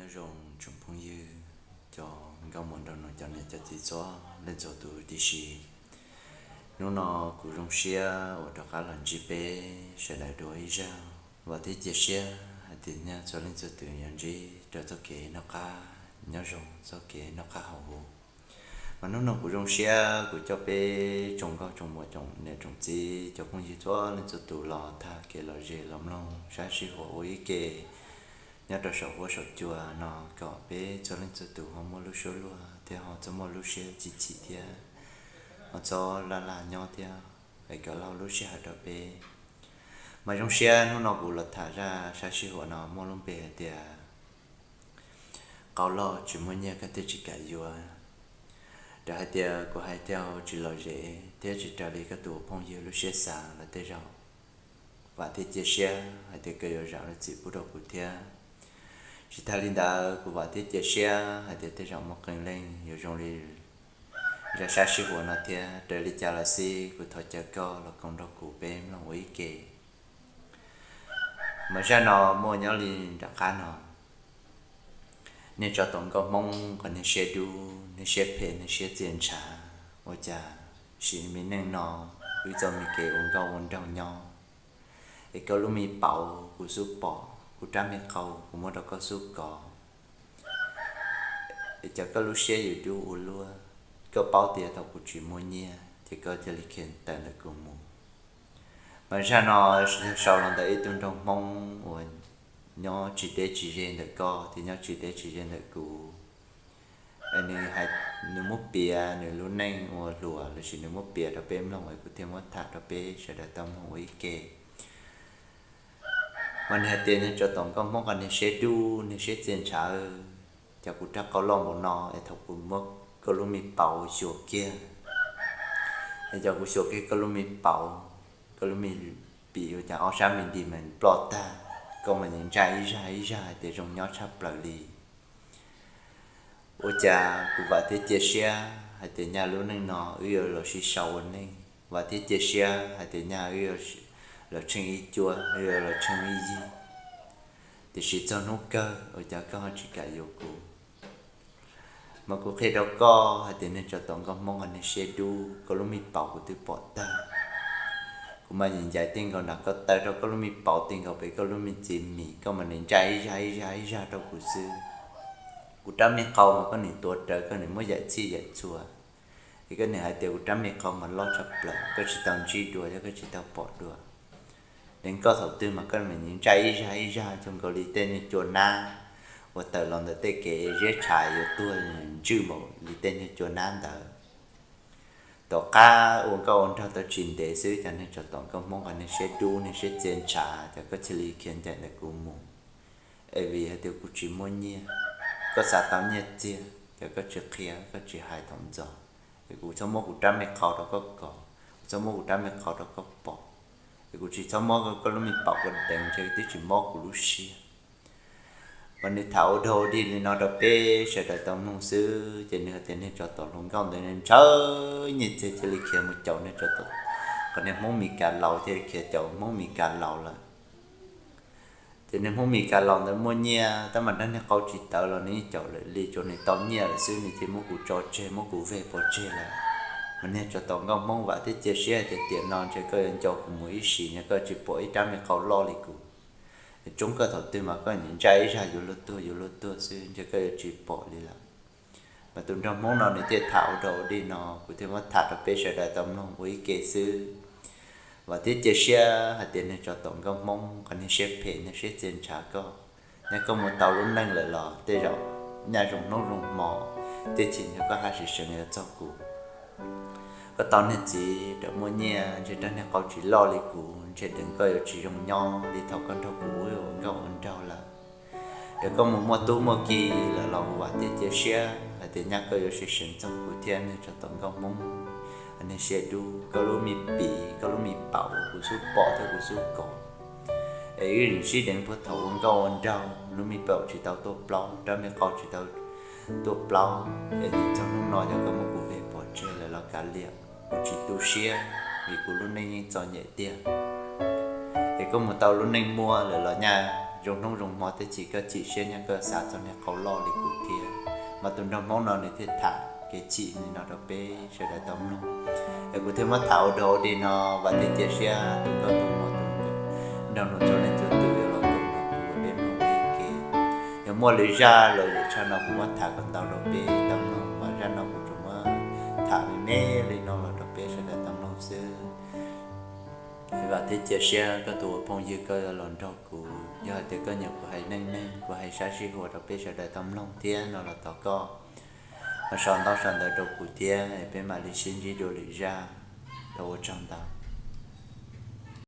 Nyob zoo tsoom phooj ywg, cov nkauj muam nraug nus, cov niam cov txiv txhua leej txhua tus tib si. Hnub no kuv zoo siab uas rov qab los ntsib peb sawv daws dua ib zaug. Vam thiab cia siab hais tias nej txhua leej txhua tus yuav ntsib rau txoj kev noj qab nyob zoo, txoj kev noj qab haus huv. Mas hnub no kuv zoo siab kuv coj peb tsoom nkauj tsoom muam, tsoom niam tsoom txiv, cov phooj ywg txhua leej txhua tus los tag kev los ze los mloog sab sij huam ua ib ke nyob rau saum huab saum cua no, kom peb txhua leej txhua tus ho muaj lub suab luag thiab ho txhob muaj lub siab chim chim thiab ho txhob laj laj nyob thiab, es kom lauj lub sij hawm rau peb. Mas zoo siab hnub no kuv los tham zaj sab sij huam no muaj lub npe hais tias qau loj tsis muaj nyiaj koj thiaj tsis kam yuav. Rau hais tias kuv hais tau tsis lom zem thiab tsis raws li koj tus phooj ywg lub siab xav los tej zaum vam thiab cia siab hais tias koj yuav zam lub txim pub rau kuv thiab. Tsis tag li ntawd, kuv vam thiab cia siab hais tias tej zaum muaj qee leej yuav zoo li zaj sab sij huam no thiab. Raws li cas los xij, kuv thov caw koj los koom nrog kuv peb mloog ua ib ke. Mas zaj no muaj nyob li nram qab no. Niag tsov tom nkauj Hmoob qhov niag siab dub, niag siab phem, niag siab txia ntshav, ua cas sim me neej no wb txoj me kev ua nkauj ua nraug nyob, es koj lub me paus kuv xub pom, kuv rab me qau kuv muab rau koj xub kov, es cas koj lub siab yuav dub ua luaj. Koj paub tias thaum kuv tsis muaj nyiaj ces koj thiaj li khiav tawm ntawm kuv mus. Mas zaj no yog sau los ntawm ib tug nraug Hmoob uas nyob tsis deb tsis ze ntawm koj thiab nyob tsis deb tsis ze ntawm kuv. Es nws hais, nws muab piav nws lub neej ua hluas lossis nws muab piav rau peb mloog, es kuv thiaj muab tham rau peb sawv daws tau mloog ua ib ke. Mas nws hais tias niag tsov tom nkauj Hmoob qhov niag siab dub, niag siab txia ntshav, cas kuv rab qau loj npaum no es thaum kuv muab koj lub me paus xyuas kiag, es cas kuv xyuas kiag koj lub me paus, koj lub me pim, ua cas ob sab me ntim mas ploj tag, koj mas ntsaj ib zaj ib zaj hais tias zoo nyob tshaj plaws li. Ua cas kuv vam thiab cia siab hais tias nyaj lub neej no wb yuav los sib sau ua neej, vam thiab cia siab hais tias nyaj wb yuav los tsheej ib cuab, wb yuav los tsheej ib yig. Tiam sis txog hnub kawg ua cas koj ho tsis kam yuav kuv. Mas kuv qhia rau koj hais tias niag tsov tom nkauj Hmoob qhov niag siab dub, koj lub me paus kuv twb pom tag. Kuv mas ncaim ncaim tej nkaus nram koj taw rau koj lub me paus tej nkaus pem koj lub me txiv mis, koj mas nws ntsaj ib zaj ib zaj ib zaj rau kuv xwb. Kuv rab me qau mas koj nim tuav rawv, koj nim muab yaim txhij yaim txhua, es koj nim hais tias kuv rab me qau mas loj tshaj plaws, koj tsis tau ntsib dua thiab koj tsis tau pom dua. Deev koj thaum twg mas koj mas ntsaj ib zaj ib zaj zoo nkaus li tej niag cua nab uas tawm los ntawm tej kev ziab tshav yuav tuag, ntswj npaum li tej niag cua nab ntawd. Tom qab ua nkauj ua nraug tau tsis ntev xwb, cas niag tsov tom nkauj Hmoob qhov niag siab dub niag siab txia ntshav, cas koj cia li khiav ncaim ntawm kuv mus. Es vim hais tias kuv tsis muaj nyiaj, koj xav tau nyiaj txiag ces koj tsis qhia, koj tsis hais thaum ntxov, es kuv txhob muab kuv rab me qau rau koj kov, kuv txhob muab kuv rab me qau rau koj pom, es kuv tsis txhob muab koj lub me paum koj deev, ntshe twb tsis mob kuv lub siab. Mas nws tham ua dog ua dig li no rau peb sawv daws tau mloog xwb, ces nws hais tias niag tsov tom hluas nkauj ntawd ntshaw nyiaj txiag cia li khiav mus caum niag tsov tom, qhov niag Hmoob Mes Kas laus, cia li khiav caum Hmoob Mes Kas laus lawm. Ces niag Hmoob Mes Kas laus ntawd muaj nyiaj tab mas rab niag qau tsis tawv los nws yeej caum lawm li, tsuas nws tau nyiaj lawm xwb nws cia li muab kuv tso tseg, muab kuv veg pov tseg lawm. Mas niag tsov tom nkauj Hmoob vam thiab cia siab hais tias tiam no ntshe koj yuav nco kuv mus ib sim, ntshe koj tsis pom ib rab me qau loj li kuv. Tsoob koj thaum twg mas koj ntsaj ib zaj yuav luag tuag yuav luag tuag xwb, ntshe koj yuav tsis pom li lawm. Mas tus nraug Hmoob no nws thiaj tham ua dog ua dig no, kuv thiaj muab tham rau peb sawv daws tau mloog ua ib ke xwb. Vam thiab cia siab hais tias niag tsov tom nkauj Hmoob qhov niag siab phem niag siab txia ntshav koj, nyaj koj mus tau lub neej lawm los tej zaum nyaj zoo hnub zoo hmo, tej chim ntshe koj haj siv seev yuav txog kuv. Koj tau niag txiv rov muaj nyiaj, ntshe rab niag qau tsis loj li kuv, ntshe deev koj yuav tsis zoo nyob li thaum koj nrog kuv ua nkauj ua nraug lawm. Yog koj mus muaj tub muaj ki lawm los kuv vam thiab cia siab hais tias nyaj koj yuav siv seev txog kuv thiab niag tsov tom nkauj Hmoob. Niag siab dub, koj lub me pim, koj lub me paum uas kuv xub pom thiab kuv xub kov, es wb sib deev puag thaum ua nkauj ua nraug, lub me paum tsis tau tuaj plaub, rab me qau tsis tau tuaj plaub, es nim txog hnub no yog koj muab kuv veg pov tseg lawm los kav liam, kuv tsis tu siab, vim kuv lub neej yeej txom nyem tiag. Es koj mus tau lub neej muaj lawm los nyaj zoo hnub zoo hmo thiab chim koj chim siab nyob koj xav txog niag qau loj li kuv thiab. Mas tus nraug Hmoob no nws thiaj tham kev chim li no rau peb sawv daws tau mloog. Es kuv thiaj muab tham ua dog ua dig no, vam thiab cia siab tus nkauj tus muam tus nraug nus txog leej txhua tus yuav los koom nrog kuv ua peb mloog ua ib ke. Yog muaj lwm zaj los yam tshaj no kuv muab tham kom ntau rau peb tau mloog, mas zaj no kuv tsuas muab tham me me li no los rau peb sawv daws tau mloog xwb. Vam thiab cia siab koj tus ua phooj ywg koj los nrog kuv, yog hais tias koj nyiam kuv hais neej neeg, kuv hais sab sij huam rau peb sawv daws tau mloog thiab no los thov koj ho sau ntaub sau ntawv rau kuv thiab es peb mam li sib ntsib dua lwm zaj. Thov ua tsaug ntau.